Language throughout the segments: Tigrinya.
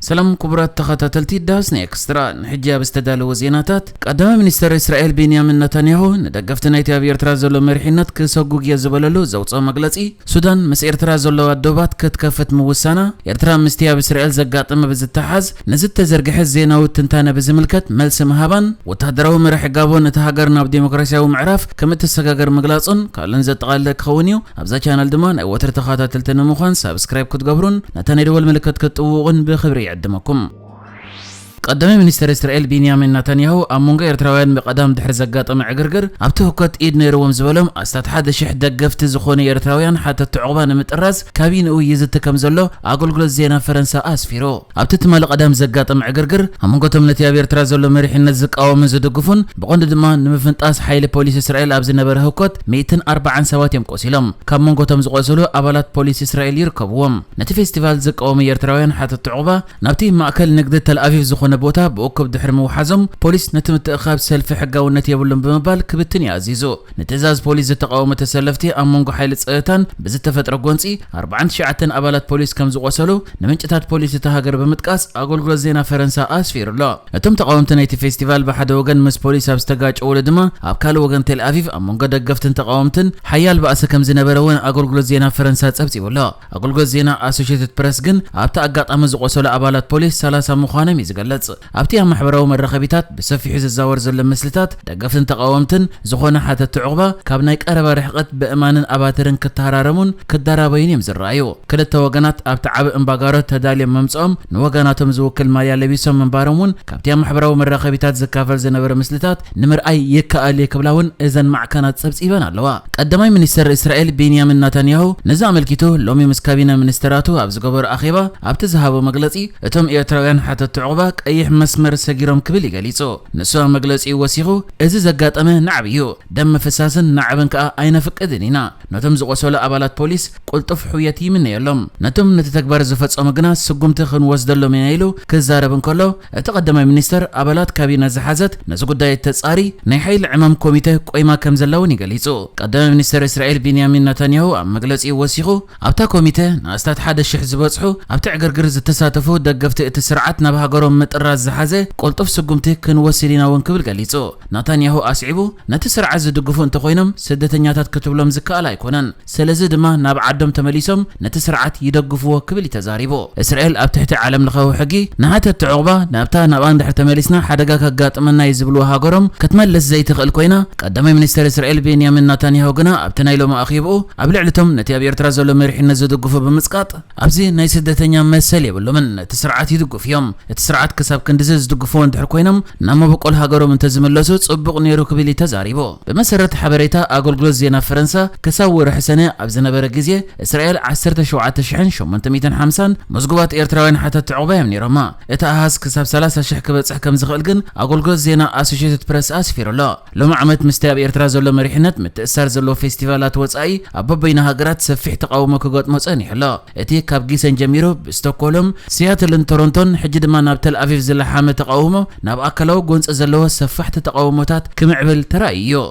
ሰላም ክቡራት ተኸታተልቲ ዳስ ኤክስትራ፣ ንሕጂ ኣብ ዝተዳለወ ዜናታት፣ ቀዳማይ ሚኒስተር እስራኤል ቤንያሚን ነታንያሁ ንደገፍቲ ናይቲ ኣብ ኤርትራ ዘሎ መሪሕነት ክሰጉግ እየ ዝበለሉ ዘውፅኦ መግለጺ፣ ሱዳን ምስ ኤርትራ ዘለዋ ዶባት ክትከፍት ምውሳና፣ ኤርትራ ምስቲ ኣብ እስራኤል ዘጋጠመ ብዝተሓዝ ንዝተዘርግሐ ዜናዊ ትንታነ ብዝምልከት መልሲ ምሃባን፣ ወታደራዊ መራሒ ጋቦን እታ ሃገር ናብ ዴሞክራሲያዊ ምዕራፍ ከም እትሰጋገር ምግላጹን ካልእን ዘጠቓለለ ክኸውን እዩ። ኣብዛ ቻነል ድማ ናይ ወትሪ ተኸታተልቲ ንምዃን ሳብስክራይብ ክትገብሩን ነታ ናይ ደወል ምልክት ክትጥውቑን ብኽብሪ ይዕድመኩም። ቀዳማይ ሚኒስተር እስራኤል ቢንያሚን ናታንያሁ ኣብ መንጎ ኤርትራውያን ብቐዳም ድሕሪ ዘጋጠመ ዕግርግር ኣብቲ ህውከት ኢድ ነይርዎም ዝበሎም ኣስታት ሓደ ሽሕ ደገፍቲ ዝኾኑ ኤርትራውያን ሓተቲ ዕቑባ ንምጥራዝ ካቢንኡ ይዝቲ ከም ዘሎ ኣገልግሎት ዜና ፈረንሳ ኣስፊሩ። ኣብቲ ትማሊ ቀዳም ዘጋጠመ ዕግርግር ኣብ መንጎ እቶም ነቲ ኣብ ኤርትራ ዘሎ መሪሕነት ዝቃወሙን ዝድግፉን ብቐንዱ ድማ ንምፍንጣስ ሓይሊ ፖሊስ እስራኤል ኣብ ዝነበረ ህውከት ሚእትን ኣርባዓን ሰባት እዮም ቆሲሎም። ካብ መንጎ እቶም ዝቆሰሉ ኣባላት ፖሊስ እስራኤል ይርከብዎም። ነቲ ፌስቲቫል ዝቃወሙ ኤርትራውያን ሓተቲ ዕቑባ ናብቲ ማእከል ንግዲ ተልኣቪቭ ዝኾነ ቦታ ብእኩብ ድሕሪ ምውሓዞም፣ ፖሊስ ነቲ ምትእኻብ ሰልፊ ሕጋውነት የብሉን ብምባል ክብትን እዩ ኣዚዙ። ንትእዛዝ ፖሊስ ዝተቓወሙ ተሰለፍቲ ኣብ መንጎ ሓይሊ ጸጥታን ብዝተፈጥረ ጎንጺ ኣርባዓን ትሽዓተን ኣባላት ፖሊስ ከም ዝቖሰሉ ንምንጭታት ፖሊስ እታ ሃገር ብምጥቃስ ኣገልግሎት ዜና ፈረንሳ ኣስፊሩ ኣሎ። እቶም ተቓወምቲ ናይቲ ፌስቲቫል ብሓደ ወገን ምስ ፖሊስ ኣብ ዝተጋጨውሉ ድማ ኣብ ካልእ ወገን ቴል ኣቪቭ ኣብ መንጎ ደገፍትን ተቓወምትን ሓያል ባእሲ ከም ዝነበረ እውን ኣገልግሎት ዜና ፈረንሳ ጸብጺቡ ኣሎ። ኣገልግሎት ዜና ኣሶሽየትድ ፕረስ ግን ኣብቲ ኣጋጣሚ ዝቖሰሉ ኣባላት ፖሊስ ሰላሳ ምዃኖም እዩ ዝገልጽ። ኣብቲ ኣብ ማሕበራዊ መራኸቢታት ብሰፊሑ ዝዛወር ዘሎ ምስልታት ደገፍትን ተቓወምትን ዝኾነ ሓተቲ ዕቑባ ካብ ናይ ቀረባ ርሕቀት ብእማንን ኣባትርን ክተሃራረሙን ክዳራበዩን እዮም ዝረኣዩ። ክልተ ወገናት ኣብቲ ዓቢ እምባጋሮ ተዳልዮም ምምጽኦም ንወገናቶም ዝውክል ማልያ ለቢሶም ምንባሮም እውን ካብቲ ኣብ ማሕበራዊ መራኸቢታት ዝካፈል ዝነበረ ምስልታት ንምርኣይ ይከኣል እዩ ክብላ እውን እዘን ማዕከናት ጸብጺበን ኣለዋ። ቀዳማይ ሚኒስተር እስራኤል ቤንያሚን ናታንያሁ ነዚ ኣመልኪቱ ሎሚ ምስ ካቢነ ሚኒስተራቱ ኣብ ዝገበሮ ኣኼባ ኣብቲ ዝሃቦ መግለጺ፣ እቶም ኤርትራውያን ሓተቲ ዕቑባ ቀይሕ መስመር ሰጊሮም ክብል እዩ ገሊጹ። ንሱ ኣብ መግለጺኡ ወሲኹ፣ እዚ ዘጋጠመ ናዕቢ እዩ። ደም ምፍሳስን ናዕብን ከኣ ኣይነፍቅድን ኢና። ነቶም ዝቖሰሉ ኣባላት ፖሊስ ቅልጡፍ ሕውየት ይምነየሎም። ነቶም ነቲ ተግባር ዝፈጸሙ ግና ስጉምቲ ክንወስደሎም ኢና ኢሉ ክዛረብ እንከሎ፣ እቲ ቀዳማይ ሚኒስተር ኣባላት ካቢነ ዝሓዘት ነዚ ጉዳይ እተጻሪ ናይ ሓይሊ ዕማም ኮሚተ ቆይማ ከም ዘላ እውን እዩ ገሊጹ። ቀዳማይ ሚኒስተር እስራኤል ቢንያሚን ናታንያሁ ኣብ መግለጺኡ ወሲኹ፣ ኣብታ ኮሚተ ንኣስታት ሓደ ሽሕ ዝበጽሑ ኣብቲ ዕግርግር ዝተሳተፉ ደገፍቲ እቲ ስርዓት ናብ ሃገሮም ምጥራዝ ዝሓዘ ቅልጡፍ ስጉምቲ ክንወስድ ኢና እውን ክብል ገሊጹ። ናታንያሁ ኣስዒቡ፣ ነቲ ስርዓት ዝድግፉ እንተኾይኖም ስደተኛታት ክትብሎም ዝከኣል ኣይኮነን። ስለዚ ድማ ናብ ዓዶም ተመሊሶም ነቲ ስርዓት ይደግፍዎ ክብል እዩ ተዛሪቡ። እስራኤል ኣብ ትሕቲ ዓለም ለኻዊ ሕጊ ንሓተቲ ዕቑባ ናብታ ናብኣ እንድሕር ተመሊስና ሓደጋ ከጋጥመና እዩ ዝብልዎ ሃገሮም ክትመልስ ዘይትኽእል ኮይና፣ ቀዳማይ ሚኒስተር እስራኤል ቤንያሚን ናታንያሁ ግና ኣብቲ ናይ ሎሚ ኣኼብኡ ኣብ ልዕሊ እቶም ነቲ ኣብ ኤርትራ ዘሎ መሪሕነት ዝድግፉ ብምጽቃጥ፣ ኣብዚ ናይ ስደተኛ መሰል የብሎምን፣ ነቲ ስርዓት ይድግፉ እዮም። እቲ ስርዓት ክሳብ ክንድዚ ዝድግፍዎ እንድሕር ኮይኖም ናብ መበቆል ሃገሮም እንተዝምለሱ ጽቡቕ ነይሩ ክብል እዩ ተዛሪቡ። ብመሰረት ሓበሬታ ኣገልግሎት ዜና ፈረንሳ፣ ክሳብ ወርሒ ሰነ ኣብ ዝነበረ ግዜ እስራኤል ዓሰርተ ሸውዓተ ሽሕን ሸሞንተ ሚእትን ሓምሳን መዝጉባት ኤርትራውያን ሓተቲ ዕቑባ እዮም ነይሮማ። እቲ ኣሃዝ ክሳብ ሰላሳ ሽሕ ክበጽሕ ከም ዝኽእል ግን ኣገልግሎት ዜና ኣሶሽየትድ ፕረስ ኣስፊሩ ኣሎ። ሎሚ ዓመት ምስቲ ኣብ ኤርትራ ዘሎ መሪሕነት ምትእስሳር ዘለዎ ፌስቲቫላት ወጻኢ ኣብ በበይኑ ሃገራት ሰፊሕ ተቓውሞ ክገጥሞ ጸኒሑ ኣሎ። እቲ ካብ ጊሰን ጀሚሩ ብስቶክሆልም፣ ሲያትልን ቶሮንቶን ሕጂ ድማ ናብ ተል ኣቪቭ ዝለሓመ ተቓውሞ ናብ ኣካላዊ ጎንጺ ዘለዎ ሰፋሕቲ ተቓውሞታት ክምዕብል ተራእዩ እዩ።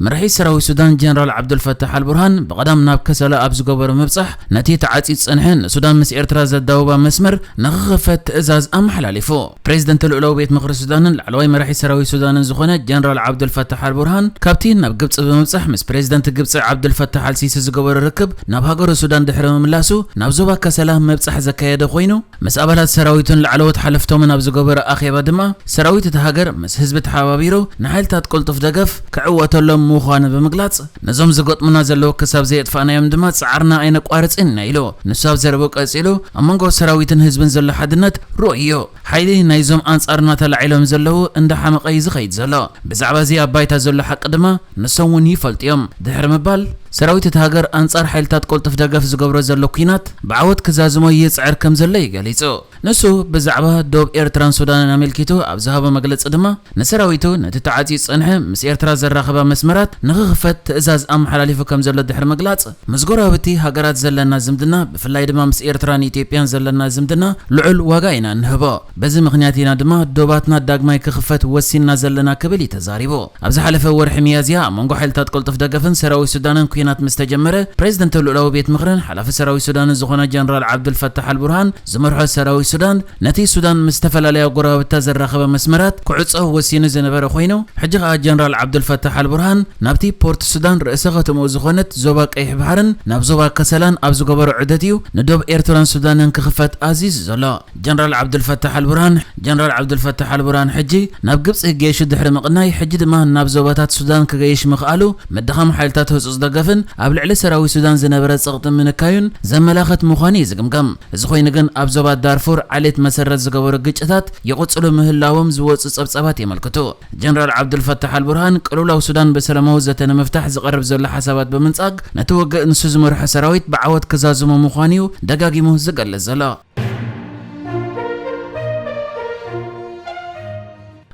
መራሒ ሰራዊት ሱዳን ጀነራል ዓብዱልፈታሕ ኣልቡርሃን ብቐዳም ናብ ከሰላ ኣብ ዝገበሮ ምብጻሕ፣ ነቲ ተዓጽዩ ዝጸንሐ ንሱዳን ምስ ኤርትራ ዘዳውባ መስመር ንኽኽፈት ትእዛዝ ኣመሓላሊፉ። ፕሬዚደንት ልኡላዊ ቤት ምኽሪ ሱዳንን ላዕለዋይ መራሒ ሰራዊት ሱዳንን ዝኾነ ጀነራል ዓብዱልፈታሕ ኣልቡርሃን ካብቲ ናብ ግብጺ ብምብጻሕ ምስ ፕሬዚደንት ግብጺ ዓብዱልፈታሕ ኣልሲሲ ዝገበሮ ርክብ ናብ ሃገሩ ሱዳን ድሕሪ ምምላሱ ናብ ዞባ ከሰላ ምብጻሕ ዘካየደ ኮይኑ፣ ምስ ኣባላት ሰራዊቱን ላዕለዎት ሓለፍቶምን ኣብ ዝገበሮ ኣኼባ ድማ ሰራዊት እቲ ሃገር ምስ ህዝቢ ተሓባቢሩ ንሓይልታት ቅልጡፍ ደገፍ ክዕወተሎም ምዃኑ ብምግላጽ፣ ነዞም ዝገጥሙና ዘለዉ ክሳብ ዘየጥፋእናዮም ድማ ጻዕርና ኣይነቋርጽን ኢና ኢሉ። ንሱ ኣብ ዘረብኡ ቀጺሉ፣ ኣብ መንጎ ሰራዊትን ህዝብን ዘሎ ሓድነት ርኡይ እዩ። ሓይሊ ናይዞም ኣንጻርና ተላዒሎም ዘለዉ እንዳሓመቐ እዩ ዝኸይድ ዘሎ። ብዛዕባ እዚ ኣብ ባይታ ዘሎ ሓቂ ድማ ንሶም እውን ይፈልጡ እዮም ድሕሪ ምባል፣ ሰራዊት እቲ ሃገር ኣንጻር ሓይልታት ቅልጡፍ ደገፍ ዝገብሮ ዘሎ ኲናት ብዓወት ክዛዝሞ ይጽዕር ከም ዘሎ እዩ ገሊጹ። ንሱ ብዛዕባ ዶብ ኤርትራን ሱዳንን ኣመልኪቱ ኣብ ዝሃቦ መግለጺ ድማ፣ ንሰራዊቱ ነቲ ተዓጽዩ ዝጸንሐ ምስ ኤርትራ ዘራኽባ መስመራት ንኽኽፈት ትእዛዝ ኣመሓላሊፉ ከም ዘሎ ድሕሪ ምግላጽ፣ ምስ ጎረባብቲ ሃገራት ዘለና ዝምድና፣ ብፍላይ ድማ ምስ ኤርትራን ኢትዮጵያን ዘለና ዝምድና ልዑል ዋጋ ኢና እንህቦ። በዚ ምኽንያት ኢና ድማ ዶባትና ዳግማይ ክኽፈት ወሲንና ዘለና ክብል እዩ ተዛሪቡ። ኣብ ዝሓለፈ ወርሒ ሚያዝያ ኣብ መንጎ ሓይልታት ቅልጡፍ ደገፍን ሰራዊት ሱዳንን ናት ምስ ተጀመረ፣ ፕሬዝደንት ልኡላዊ ቤት ምኽርን ሓላፊ ሰራዊት ሱዳንን ዝኾነ ጀነራል ዓብዱልፈታሕ ኣልቡርሃን ዝመርሖ ሰራዊት ሱዳን፣ ነቲ ሱዳን ምስ ዝተፈላለያ ጎረባብታ ዘራኸበ መስመራት ክዕጾ ወሲኑ ዝነበረ ኮይኑ፣ ሕጂ ከኣ ጀነራል ዓብዱልፈታሕ ኣልቡርሃን ናብቲ ፖርት ሱዳን ርእሰ ከተምኡ ዝኾነት ዞባ ቀይሕ ባሕርን ናብ ዞባ ከሰላን ኣብ ዝገበሮ ዑደት እዩ ንዶብ ኤርትራን ሱዳንን ክኽፈት ኣዚዙ ዘሎ። ጀነራል ዓብዱልፈታሕ ኣልቡርሃን ጀነራል ዓብዱልፈታሕ ኣልቡርሃን ሕጂ ናብ ግብጺ ገይሹ ድሕሪ ምቕናይ፣ ሕጂ ድማ ናብ ዞባታት ሱዳን ክገይሽ ምኽኣሉ፣ ምድኻም ሓይልታት ህጹጽ ደገፍን ኣብ ልዕሊ ሰራዊት ሱዳን ዝነበረ ጸቕጢ ምንካዩን ዘመላኽት ምዃኑ እዩ ዝግምገም። እዚ ኮይኑ ግን፣ ኣብ ዞባ ዳርፉር ዓሌት መሰረት ዝገበሩ ግጭታት ይቕጽሉ ምህላዎም ዝወጹ ጸብጻባት የመልክቱ። ጀነራል ዓብዱልፈታሕ ኣልቡርሃን ቅልውላው ሱዳን ብሰላማዊ ዘተ ንምፍታሕ ዝቐርብ ዘሎ ሓሳባት ብምንጻግ፣ ነቲ ውግእ ንሱ ዝመርሖ ሰራዊት ብዓወት ክዛዝሞ ምዃኑ እዩ ደጋጊሙ ዝገልጽ ዘሎ።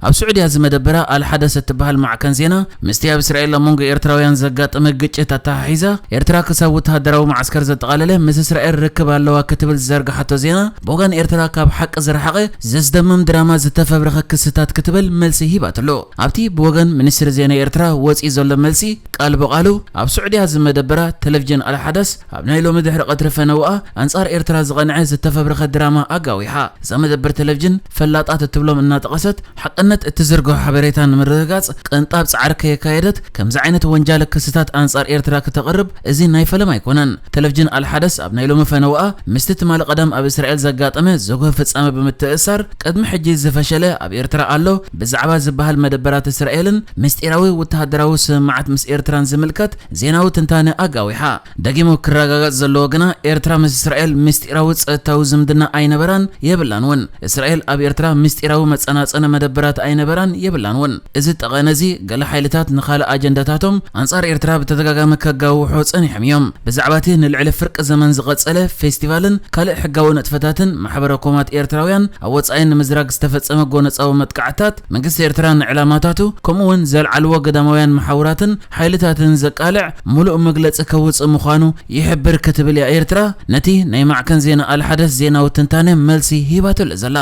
ኣብ ስዑድያ ዝመደበራ ኣልሓደስ እትበሃል ማዕከን ዜና፣ ምስቲ ኣብ እስራኤል ኣብ መንጎ ኤርትራውያን ዘጋጠመ ግጭት ኣተሓሒዛ፣ ኤርትራ ክሳብ ወተሃደራዊ መዓስከር ዘጠቓለለ ምስ እስራኤል ርክብ ኣለዋ ክትብል ዝዘርግሓቶ ዜና፣ ብወገን ኤርትራ ካብ ሓቂ ዝረሓቐ ዘስደምም ድራማ ዝተፈብረኸ ክስታት ክትብል መልሲ ሂባትሉ። ኣብቲ ብወገን ሚኒስትሪ ዜና ኤርትራ ወጺኡ ዘሎ መልሲ፣ ቃል ብቓሉ ኣብ ስዑድያ ዝመደበራ ቴሌቪዥን ኣልሓዳስ ኣብ ናይ ሎሚ ድሕሪ ቀትሪ ፈነውኣ ኣንጻር ኤርትራ ዝቐንዐ ዝተፈብረኸ ድራማ ኣጋዊሓ። እዛ መደበር ቴሌቪዥን ፈላጣት እትብሎም እናጠቐሰት፣ ሓቅነት እትዝርግሖ ሓበሬታ ንምርግጋጽ ቅንጣብ ጻዕሪ ከየካየደት፣ ከምዚ ዓይነት ወንጃለ ክስታት ኣንጻር ኤርትራ ክተቕርብ እዚ ናይ ፈለማ ኣይኮነን። ቴሌቪዥን ኣልሓደስ ኣብ ናይ ሎሚ ፈነውኣ ምስቲ ትማሊ ቀዳም ኣብ እስራኤል ዘጋጠመ ዘጉህ ፍጻመ ብምትእሳር፣ ቅድሚ ሕጂ ዝፈሸለ ኣብ ኤርትራ ኣሎ ብዛዕባ ዝበሃል መደበራት እስራኤልን ምስጢራዊ ወተሃደራዊ ስምምዓት ምስ ኤርትራን ዝምልከት ዜናዊ ትንታነ ኣጋዊሓ። ደጊሙ ክረጋገጽ ዘለዎ ግና፣ ኤርትራ ምስ እስራኤል ምስጢራዊ ጸጥታዊ ዝምድና ኣይነበራን የብላን እውን። እስራኤል ኣብ ኤርትራ ምስጢራዊ መጸናጸኒ መደበራት ኣይነበራን የብላን እውን። እዚ ጠቐነ እዚ፣ ገለ ሓይልታት ንኻልእ ኣጀንዳታቶም ኣንጻር ኤርትራ ብተደጋጋሚ ከጋውሑ ጸኒሖም እዮም። ብዛዕባ እቲ ንልዕሊ ፍርቂ ዘመን ዝቐጸለ ፌስቲቫልን ካልእ ሕጋዊ ንጥፈታትን ማሕበረ ኮማት ኤርትራውያን ኣብ ወጻኢ ንምዝራግ ዝተፈጸመ ጎነጻዊ መጥቃዕታት፣ መንግስቲ ኤርትራ ንዕላማታቱ ከምኡ እውን ዘልዓልዎ ግዳማውያን መሓውራትን ሓይልታትን ዘቃልዕ ምሉእ መግለጺ ከውጽእ ምዃኑ ይሕብር ክትብል እያ ኤርትራ ነቲ ናይ ማዕከን ዜና ኣልሓደስ ዜናዊ ትንታነ መልሲ ሂባትሉ ዘላ።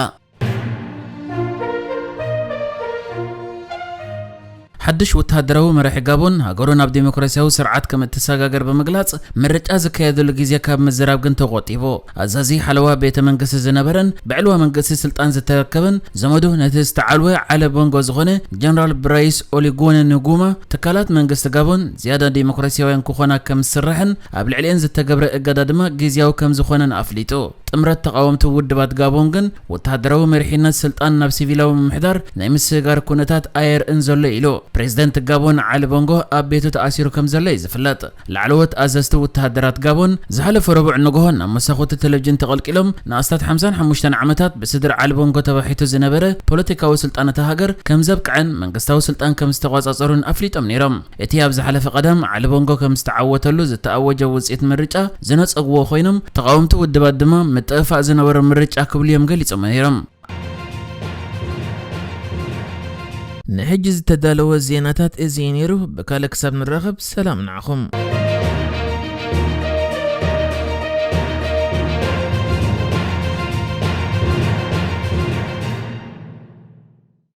ሓድሽ ወተሃደራዊ መራሒ ጋቦን፣ ሃገሩ ናብ ዴሞክራሲያዊ ስርዓት ከም እትሰጋገር ብምግላጽ፣ ምርጫ ዝካየደሉ ግዜ ካብ ምዝራብ ግን ተቖጢቡ። ኣዛዚ ሓለዋ ቤተ መንግስቲ ዝነበረን ብዕልዋ መንግስቲ ስልጣን ዝተረከበን ዘመዱ ነቲ ዝተዓልወ ዓሊ ቦንጎ ዝኾነ ጀነራል ብራይስ ኦሊጎነ ንጉማ፣ ትካላት መንግስቲ ጋቦን ዝያዳ ዴሞክራሲያውያን ክኾና ከም ዝስራሕን ኣብ ልዕሊኤን ዝተገብረ እገዳ ድማ ግዝያዊ ከም ዝኾነን ኣፍሊጡ። ጥምረት ተቓወምቲ ውድባት ጋቦን ግን፣ ወተሃደራዊ መሪሕነት ስልጣን ናብ ሲቪላዊ ምምሕዳር ናይ ምስግጋር ኩነታት ኣየርእን ዘሎ ኢሉ። ፕሬዝደንት ጋቦን ዓሊ ቦንጎ ኣብ ቤቱ ተኣሲሩ ከም ዘሎ እዩ ዝፍለጥ። ላዕለዎት ኣዘዝቲ ወተሃደራት ጋቦን ዝሓለፈ ረቡዕ ንግሆ ናብ መሳኹቲ ቴሌቪዥን ተቐልቂሎም፣ ንኣስታት ሓምሳን ሓሙሽተን ዓመታት ብስድሪ ዓሊ ቦንጎ ተባሒቱ ዝነበረ ፖለቲካዊ ስልጣን እታ ሃገር ከም ዘብቅዐን መንግስታዊ ስልጣን ከም ዝተቋጻጸሩን ኣፍሊጦም ነይሮም። እቲ ኣብ ዝሓለፈ ቀዳም ዓሊ ቦንጎ ከም ዝተዓወተሉ ዝተኣወጀ ውጽኢት ምርጫ ዝነጸግዎ ኮይኖም፣ ተቓወምቲ ውድባት ድማ ምጥፍፋእ ዝነበሮ ምርጫ ክብሉ እዮም ገሊጾም ነይሮም። ንሕጂ ዝተዳለወ ዜናታት እዚ እዩ ነይሩ። ብካልእ ክሳብ ንራኸብ፣ ሰላም ንዓኹም።